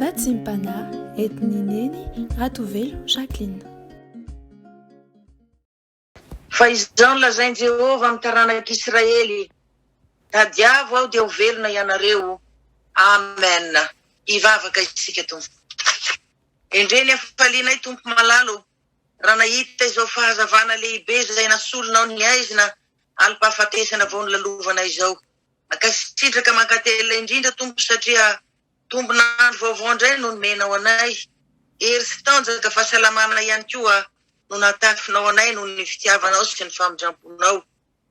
Vatsim-panahy entin'i Neny Ratovelo Jacqueline. Fa izao no lazain'i Jehovah amin'ny taranak'Israely, Tadiavo aho dia ho velona ianareo. Amen. Hivavaka isika Tompo. Endrey ny hafalianay Tompo malala o, raha nahita izao fahazavana lehibe izay nasolonao ny haizina alim-pahafatesana vao nolalovana izao. Mankasitraka mankatelina indrindra Tompo satria tombon'andro vaovao indray no nomenao anay. Hery sy tanjaka, fahasalamana ihany koa no natafinao anay noho ny fitiavanao sy ny famindramponao.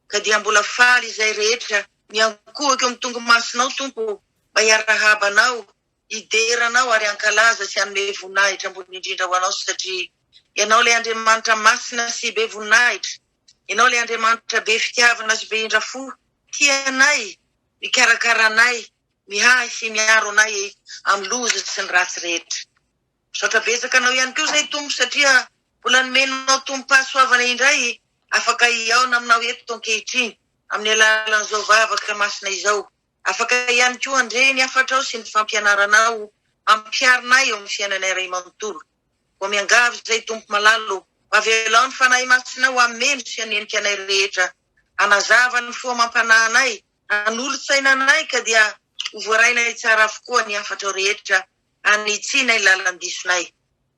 Ka dia mbola faly izay rehetra miankohoka eo amin'ny tongomasinao Tompo ô, mba hiarahaba Anao, hidera Anao ary hankalaza sy hanome voninahitra ambony indrindra ho Anao satria Ianao ilay Andriamanitra masina sy be voninahitra, Ianao ilay Andriamanitra be fitiavana sy be indra fo, tia anay, mikarakara anay, miahy sy miaro anay amin'ny loza sy ny ratsy rehetra. Misaotra betsaka anao ihany koa izay Tompo satria mbola nomenao tombom-pahasoavana indray afaka hihaona aminao eto ankehitriny amin'ny alalan'izao vavaka masina izao. Afaka ihany koa handre ny hafatrao sy ny fampianaranao hampiharinay eo amin'ny fiainanay iray manontolo. Koa miangavy izay Tompo malala ô, mba avelao ny Fanahy Masinao hameno sy hanenika anay rehetra, hanazava ny fo amam-panahy anay, hanolo-tsaina anay ka dia ho voarainay tsara avokoa ny hafatrao rehetra hanitsianay ny lalan-disonay.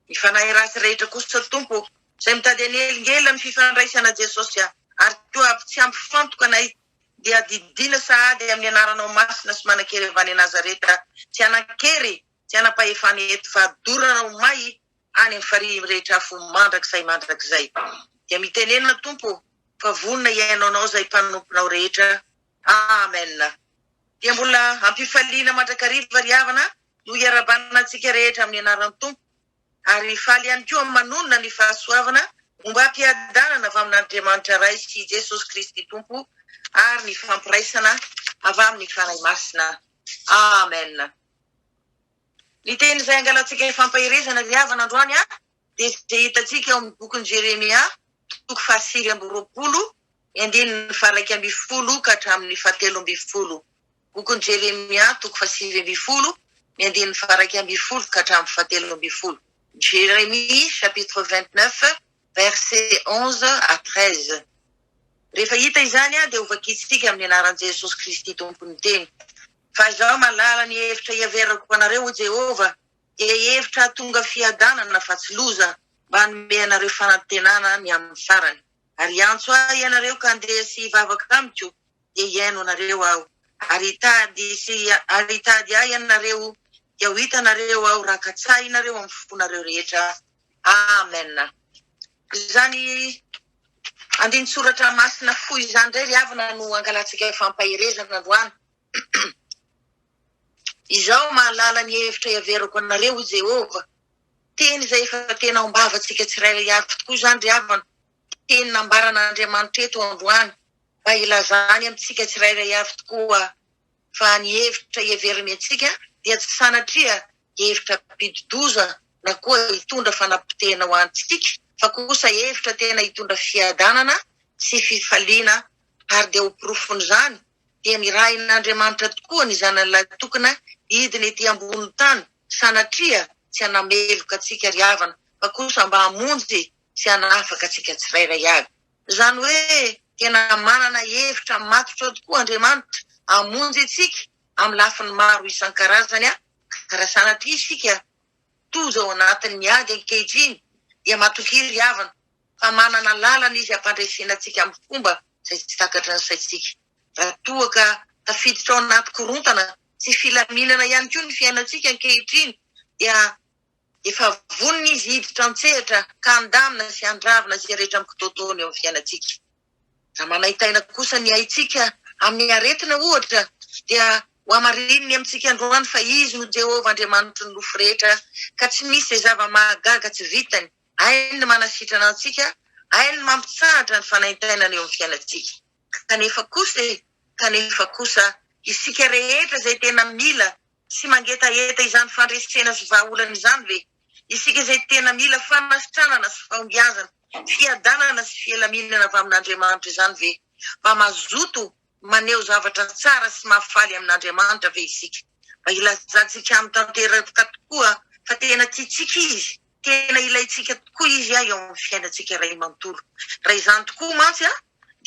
Ny fanahy ratsy rehetra kosa Tompo ô, izay mitady hanelingelina ny fifandraisana Jesosy a, ary koa tsy hampifantoka anay dia didiana sahady amin'ny anaranao masina sy manan-kery avy any Nazareta, tsy hanan-kery, tsy hanam-pahefana eto fa dorana ho may any amin'ny farihy mirehitra afo mandrakizay mandrakizay. Dia mitenena Tompo ô, fa vonona hihaino Anao izay mpanomponao rehetra. Amen. Dia mbola ampifaliana mandrakariva ry havana no hiarahabana antsika rehetra amin'ny anaran'ny Tompo ary faly ihany koa manonona ny fahasoavana ombam-piadanana avy amin'Andriamanitra Ray sy Jesosy Kristy Tompo ary ny fampiraisana avy amin'ny Fanahy Masina. Amen. Ny teny izay angalantsika fampaherezana ry havana androany dia izay hitantsika ao amin'ny bokin'i Jeremia toko faha-29 ny andininy faha-11 ka hatramin'ny faha-13. Bokin'i Jeremia toko faha-19 ny andininy faha-11 ka hatramin'ny faha-13. Jérémie chapitre 29 versets 11 à 13. Rehefa hita izany dia hovakintsika amin'ny anaran'i Jesosy Kristy Tompon'ny Teny. Fa izaho mahalala ny hevitra hiheverako anareo, hoy Jehovah, dia hevitra hahatonga fiadanana fa tsy loza, mba hanome anareo fanantenana ny amin'ny farany. Ary hiantso ahy ianareo ka handeha sy hivavaka amiko, dia hihaino anareo aho. Ary hitady sy ary hitady ahy ianareo, dia ho hitanareo aho raha katsahinareo amin'ny fonareo rehetra. Amen. Izany andinin-tsoratra masina fohy izany indray ry havana no angalantsika fampaherezana androany. Izaho mahalala ny hevitra hiaverako anareo, hoy Jehovah. Teny izay efa tena ao am-bavantsika tsirairay avy tokoa izany ry havana. Teny nambaran'Andriamanitra eto androany mba hilazany amintsika tsirairay avy tokoa fa ny hevitra heveriny antsika dia tsy sanatria hevitra hampidi-doza na koa hitondra fanapotehana ho antsika fa kosa hevitra tena hitondra fiadanana sy fifaliana ary dia ho porofon'izany dia nirahin'Andriamanitra tokoa ny Zanany Lahitokana hidina ety ambonin'ny tany sanatria tsy hanameloka antsika ry havana fa kosa mba hamonjy sy hanafaka antsika tsirairay avy. Izany hoe tena manana hevitra matotra tokoa Andriamanitra hamonjy antsika amin'ny lafiny maro isan-karazany ka raha sanatria isika tojo ao anatin'ny ady ankehitriny dia matokia ry havana fa manana lalana Izy hampandresena antsika amin'ny fomba izay tsy takatry ny saintsika. Raha toa ka tafiditra ao anaty korontana sy filaminana ihany koa ny fiainantsika ankehitriny dia Efa vonona izy hiditra an-tsehatra ka handamina sy handravina izay rehetra mikitoatoana eo amin'ny fiainantsika. Raha manaintaina kosa ny aintsika amin'ny aretina, ohatra, dia hohamarininy amintsika androany fa Izy no Jehovah Andriamanitry ny nofo rehetra, ka tsy misy izay zava-mahagaga tsy vitany. Hainy ny manasitrana antsika, hainy ny mampitsahatra ny fanaintainana eo amin'ny fiainantsika. Kanefa kosa e, kanefa kosa, isika rehetra izay tena mila Tsy mangetaheta izany fandresena sy vahaolana izany ve isika izay tena mila fanasitranana sy fahombiazana, fiadanana sy fielaminana avy amin'Andriamanitra izany ve? Mba mazoto maneho zavatra tsara sy mahafaly amin'Andriamanitra ve isika? Mba hilazantsika aminy tanteraka tokoa fa tena tiantsika Izy, tena ilaintsika tokoa Izy eo amin'ny fiainantsika iray manontolo. Raha izany tokoa mantsy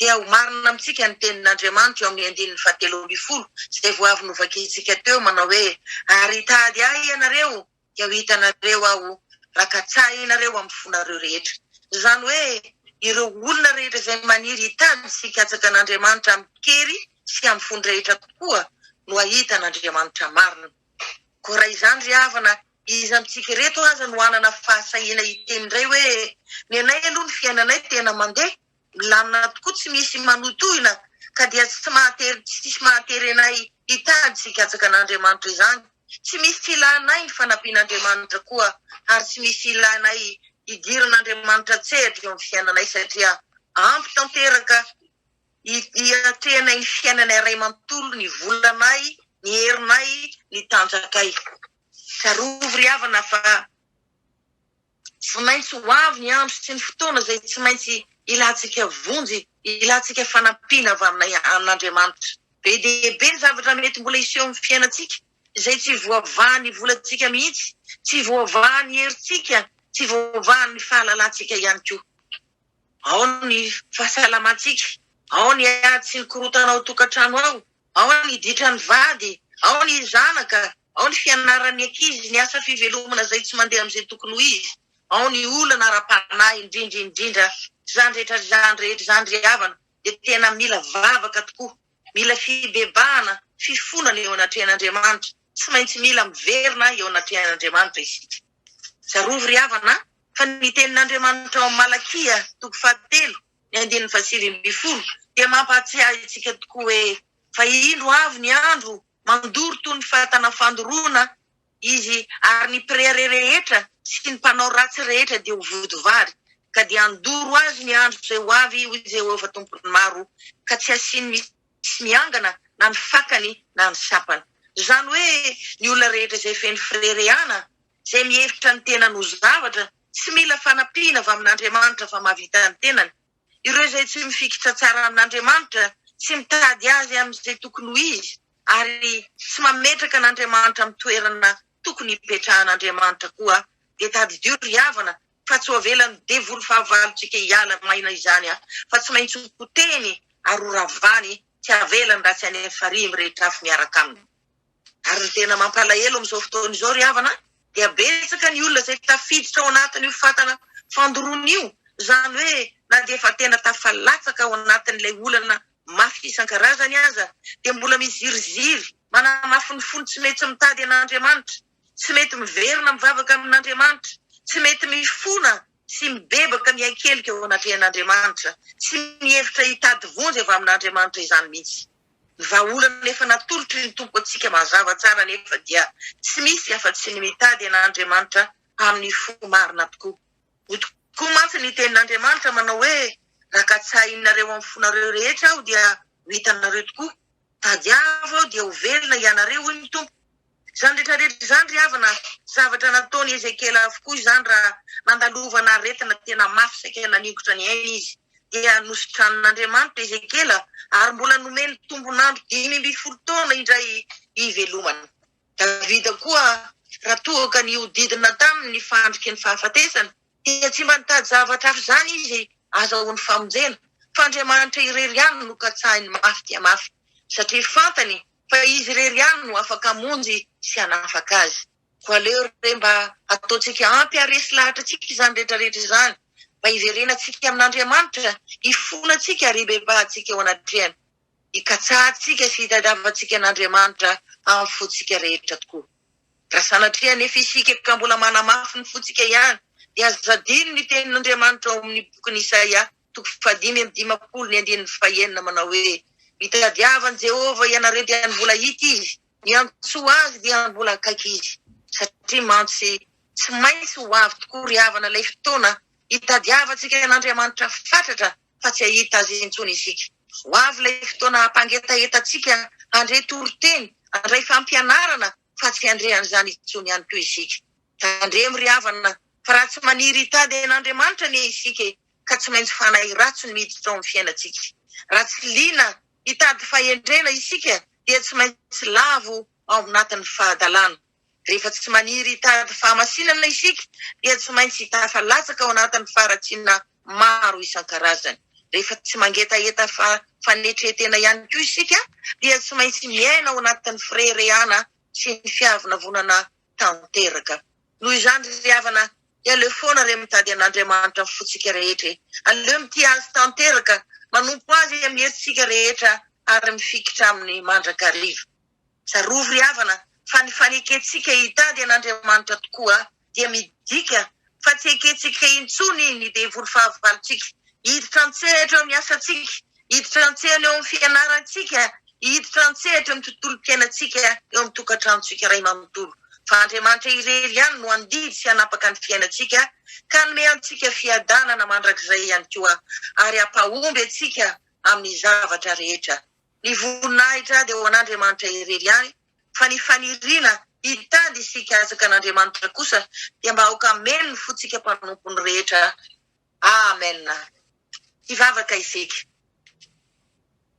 dia ho marina amintsika ny tenin'Andriamanitra eo amin'ny andininy fahatelo ambin'ny folo izay vao avy novakintsika teo manao hoe, Ary hitady Ahy ianareo, dia ho hitanareo Aho, raha katsahinareo amin'ny fonareo rehetra. Izany hoe ireo olona rehetra izay maniry hitady sy hikatsaka an'Andriamanitra amin-kery sy amin'ny fony rehetra tokoa no hahita an'Andriamanitra marina. Koa raha izany ry havana, iza amintsika ireto aza no hanana fahasahiana hiteny indray hoe, Ny anay aloha ny fiainanay tena mandeha, milamina tokoa tsy misy manohitohina ka dia tsy mahatery tsisy mahatery anay hitady sy hikatsaka an'Andriamanitra izany. Tsy misy ilanay ny fanampian'Andriamanitra koa ary tsy misy ilanay hidiran'Andriamanitra an-tsehatra eo amin'ny fiainanay satria ampy tanteraka hiatrehanay ny fiainanay iray manontolo, ny volanay, ny herinay, ny tanjakay. Tsarovy ry havana fa Tsy maintsy ho avy ny andro sy ny fotoana izay tsy maintsy ilantsika vonjy, ilantsika fanampiana avy aminay amin'Andriamanitra. Be dia be ny zavatra mety mbola hiseho amin'ny fiainantsika izay tsy voavahan'ny volantsika mihitsy, tsy voavahan'ny herintsika, tsy voavahan'ny fahalalantsika ihany koa. Ao ny fahasalamantsika, ao ny ady sy ny korontana ao an-tokantrano ao, Ao ny ditran'ny vady, ao ny zanaka, ao ny fianaran'ny ankizy, ny asa fivelomana izay tsy mandeha amin'izay tokony ho izy, ao ny olana ara-panahy indrindra indrindra. Izany rehetra izany rehetra izany ry havana dia tena mila vavaka tokoa, mila fibebahana, fifonana eo anatrehan'Andriamanitra. Tsy maintsy mila miverina eo anatrehan'Andriamanitra isika. Tsarovy ry havana fa ny tenin'Andriamanitra ao amin'ny Malakia toko fahatelo ny andininy fahasivy ambin'ny folo dia mampahatsiahy antsika tokoa hoe, Fa indro avy ny andro, mandoro toy ny fatana fandoroana izy, ary ny mpirehareha rehetra sy ny mpanao ratsy rehetra dia ho vodivary, ka dia handoro azy ny andro izay ho avy, hoy Jehovah Tompon'ny maro, ka tsy hasiany misy miangana na ny fakany na ny sampany. Izany hoe ny olona rehetra izay feno fireharehana, izay mihevitra ny tenany ho zavatra, Tsy mila fanampiana avy amin'Andriamanitra fa mahavita ny tenany. Ireo izay tsy mifikitra tsara amin'Andriamanitra, tsy mitady Azy amin'izay tokony ho izy, ary tsy mametraka an'Andriamanitra amin'ny toerana tokony hipetrahan'Andriamanitra koa, dia tadidio ry havana fa tsy ho avelan'ny devoly fahavalontsika hiala maina izany fa tsy maintsy ho potehiny ary ho ravany, tsy avelany raha tsy any amin'ny farihy mirehitra afo miaraka aminy. Ary ny tena mampalahelo amin'izao fotoana izao ry havana dia betsaka ny olona izay tafiditra ao anatin'io fatana fandoroana io, izany hoe na dia efa tena tafalatsaka ao anatin'ilay olana mafy isan-karazany aza dia mbola miziriziry, manamafy ny fony tsy mety mitady an'Andriamanitra, tsy mety miverina mivavaka amin'Andriamanitra, tsy mety mifona sy mibebaka miaikelika eo anatrehan'Andriamanitra, tsy mihevitra hitady vonjy avy amin'Andriamanitra izany mihitsy. Ny vahaolana efa natolotry ny Tompo antsika mazava tsara anefa dia tsy misy afa-tsy ny mitady an'Andriamanitra amin'ny fo marina tokoa. Hoy tokoa mantsy ny tenin'Andriamanitra manao hoe, Raha katsahinareo amin'ny fonareo rehetra Aho dia ho hitanareo tokoa. Tadiavo Aho dia ho velona ianareo, hoy ny Tompo. Izany rehetra rehetra izany ry havana, zavatra nataon'i Ezekiela avokoa izany raha nandalovana aretina tena mafy saika naningotra ny ainy izy. Dia nositranin'Andriamanitra Ezekiela ary mbola nomeny tombon'andro 15 taona indray hivelomana. Davida koa raha toa ka nihodidina taminy ny fandriky ny fahafatesana dia tsy mba nitady zavatra hafa izany izy azahoany famonjena fa Andriamanitra irery ihany no katsahiny mafy dia mafy satria fantany fa Izy irery ihany no afaka hamonjy sy hanafaka azy. Koa aleo re mba hataontsika ampy haharesy lahatra antsika izany rehetra rehetra izany, mba hiverenantsika amin'Andriamanitra, hifonantsika ary hibebahantsika eo anatrehany, hikatsahantsika sy hitadiavantsika an'Andriamanitra amin'ny fontsika rehetra tokoa. Raha sanatria anefa isika ka mbola manamafy ny fontsika ihany, dia aza adino ny tenin'Andriamanitra ao amin'ny bokin'i Isaia, toko faha-55 ny andininy fahenina manao hoe, Mitadiava an'i Jehovah ianareo dia ny mbola hita Izy, miantsoa Azy dia ny mbola akaiky Izy. Satria mantsy tsy maintsy ho avy tokoa ry havana ilay fotoana hitadiavantsika an'Andriamanitra fatratra fa tsy hahita Azy intsony isika. Ho avy ilay fotoana hampangetaheta antsika handre toriteny, handray fampianarana fa tsy handre an'izany intsony ihany koa isika. Tandremo ry havana fa raha tsy maniry hitady an'Andriamanitra anie isika e, ka tsy maintsy fanahy ratsy no miditra ao amin'ny fiainantsika. Raha tsy liana hitady fahendrena isika dia tsy maintsy lavo. ao anatin'ny fahadalana. Rehefa tsy maniry hitady fahamasinana isika dia tsy maintsy tafalatsaka ao anatin'ny faharatsiana maro isan-karazany. Rehefa tsy mangetaheta fanetren-tena ihany koa isika dia tsy maintsy miaina ao anatin'ny fireharehana sy ny fiavonavonana tanteraka. Noho izany ry havana dia aleo foana re mitady an'Andriamanitra amin'ny fontsika rehetra e! Aleo mitia Azy tanteraka, manompo Azy amin'ny herintsika rehetra ary mifikitra Aminy mandrakariva. Tsarovy ry havana fa ny fanekentsika hitady an'Andriamanitra tokoa dia midika fa tsy ekentsika intsony ny devoly fahavalontsika hiditra an-tsehatra eo amin'ny asantsika, hiditra an-tsehana eo amin'ny fianarantsika, hiditra an-tsehatra eo amin'ny tontolom-piainantsika, eo amin'ny tokantranontsika iray manontolo. Fa Andriamanitra irery ihany no handidy sy hanapaka ny fiainantsika ka hanome antsika fiadanana mandrakizay ihany koa ary hampahomby antsika amin'ny zavatra rehetra. Ny voninahitra dia ho an'Andriamanitra irery ihany, fa ny faniriana hitady sy hikatsaka an'Andriamanitra kosa dia mba aoka hameno ny fontsika mpanompony rehetra. Amen. Hivavaka isika.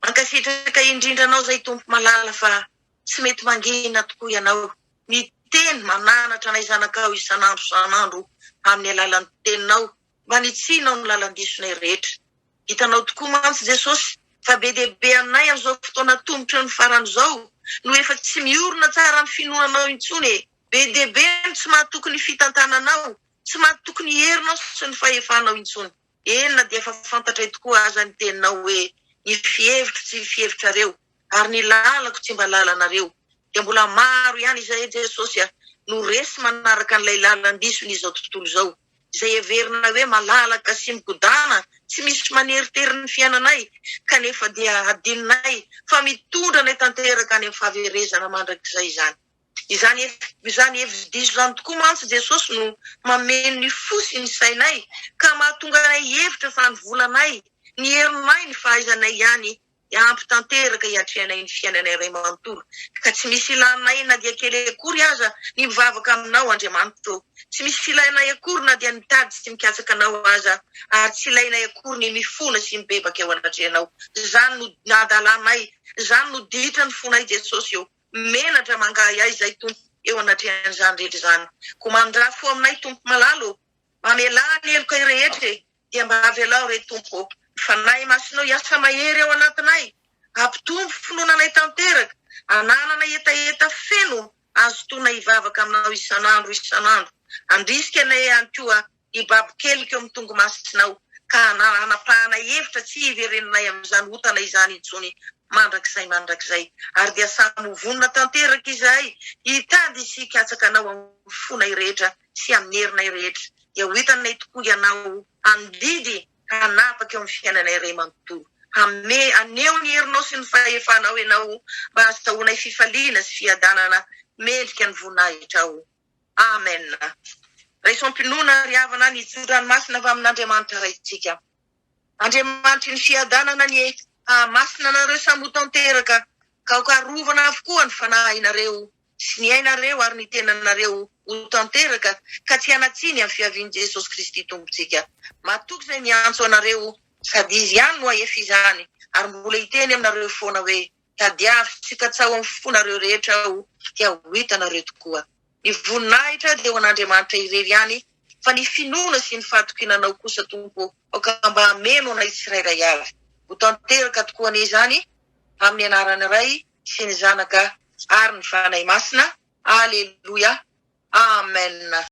Mankasitraka indrindra Anao izay Tompo malala fa tsy mety mangina tokoa Ianao. Miteny, mananatra anay zanakao isan'andro isan'andro amin'ny alalan'ny Teninao mba nitsianao ny lalan-disonay rehetra. Hitanao tokoa mantsy Jesosy fa be dia be aminay amin'izao fotoana tomotry ny farany izao no efa tsy miorina tsara amin'ny finoana Anao intsony e! Be dia be no tsy mahatoky ny fitantananao, tsy mahatoky ny herinao sy ny fahefanao intsony. Eny na dia efa fantatray tokoa aza ny teninao hoe ny fihevitro tsy fihevitrareo ary ny lalako tsy mba lalanareo dia mbola maro ihany izahay Jesosy a no resy manaraka an'ilay lalan-dison'izao tontolo izao izay heverina hoe malalaka sy migodàna tsy misy maneritery ny fiainanay kanefa dia hadinonay fa mitondra anay tanteraka any amin'ny fahaverezana mandrakizay izany. Izany izany hevi-diso izany tokoa mantsy Jesosy no mameno ny fo sy ny sainay ka mahatonga anay hihevitra fa ny volanay, ny herinay, ny fahaizanay ihany dia ampy tanteraka hiatrehanay ny fiainanay iray manontolo ka tsy misy ilanay na dia kely akory aza ny mivavaka aminao Andriamanitra ô! Tsy misy ilainay akory na dia mitady sy mikatsaka anao aza ary tsy ilainay akory ny mifona sy mibebaka eo anatrehanao. Izany no hadalanay, izany no ditra ny fonay Jesosy ô! Menatra mangahiahy izay Tompo eo anatrehan'izany rehetra izany. Koa mamindrà fo aminay Tompo malala ô! Mamelà ny helokay rehetra e! Dia mba avelao re Tompo ô! Ny Fanahy Masinao hiasa mahery ao anatinay, hampitombo finoana anay tanteraka, hananana hetaheta feno hazotoana hivavaka aminao isan'andro isan'andro. Handrisika anay ihany koa hibaby kelika eo amin'ny tongomasinao ka hanapahana hevitra tsy hiverenanay amin'izany otanay izany intsony mandrakizay mandrakizay. Ary dia samy ho vonona tanteraka izahay hitady sy hikatsaka Anao amin'ny fonay rehetra sy amin'ny herinay rehetra. Dia ho hitanay tokoa Ianao handidy hanapaka eo amin'ny fiainanay iray manontolo. Hanome, haneho ny herinao sy ny fahefanao Ianao mba hahazahoanay fifaliana sy fiadanana mendrika ny voninahitrao. Amen. Raiso am-pinoana ry havana ny tso-dranomasina avy amin'Andriamanitra Raintsika. Andriamanitry ny fiadanana anie hahamasina anareo samy ho tanteraka ka aoka harovana avokoa ny fanahinareo sy ny ainareo ary ny tenanareo ho tanteraka ka tsy hanan-tsiny amin'ny fiavian'i Jesosy Kristy Tompontsika. Matoky izay miantso anareo sady Izy ihany no hahefa izany ary mbola hiteny aminareo foana hoe Tadiavo sy katsaho amin'ny fonareo rehetra aho dia ho hitanareo tokoa. Ny voninahitra dia ho an'Andriamanitra irery ihany fa ny finoana sy ny fahatokiana Anao kosa Tompo ô aoka mba hameno anay tsirairay avy. Ho tanteraka tokoa anie izany amin'ny anaran'ny Ray sy ny Zanaka ary ny Fanahy Masina. Aleloia. Amen.